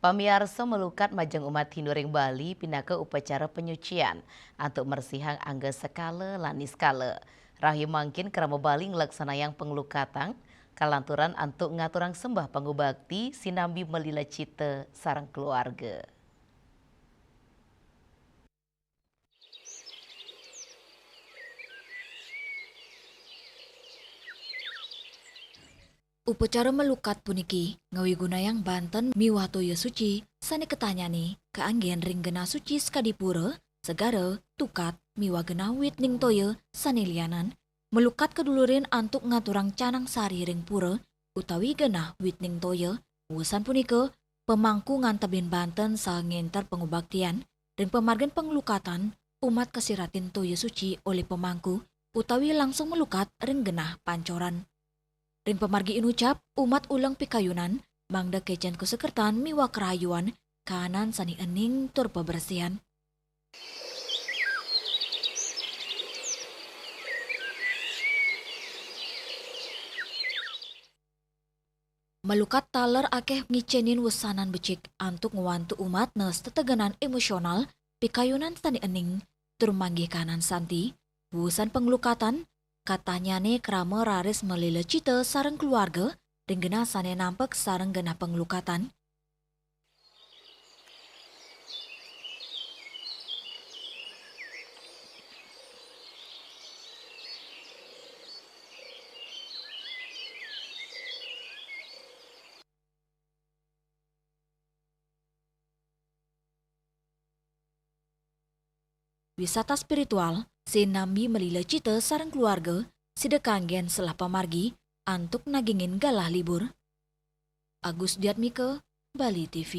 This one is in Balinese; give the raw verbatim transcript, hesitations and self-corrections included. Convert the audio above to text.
Pamiarsa, melukat majeng umat Hindu ring Bali pinaka upacara panyucian antuk mersihang angga sekala lan niskala. Rahayu mangkin krama Bali nglaksanayang panglukatan kalanturan antuk ngaturang sembah pangubakti sinambi malila cita sareng keluarga. Upacara melukat puniki ngawigunayang banten miwah toya suci sane katanyane kaanggen ring genah suci sakadi pura, segara, tukad, miwah genah wit ning toya sane lianan. Melukat kadulurin antuk ngaturang canang sari ring pura utawi genah wit ning toya. Wusan punika, pamangku ngantebin banten saha ngenter pangubaktian. Ring pamargin panglukatan, umat kasiratin toya suci olih pamangku utawi langsung melukat ring genah pancoran. Ring pamargi inucap, umat uleng pikayunan mangda kecen kasekertan miwah karahayuan kaanan sane ening tur pabersihan. Melukat taler akeh ngicenin wesanan becik antuk ngwantu umat nes tetegenan emosional, pikayunan sane ening, tur manggih kaanan santi. Wusan panglukatan, katanyane krama raris malila cita sareng keluarga ring genah sane nampek sareng genah panglukatan. Wisata spiritual, sinambi malila cita sareng keluarga, sida kanggen selah pamargi antuk nagingin galah libur. Agus Diatmika, Bali T V.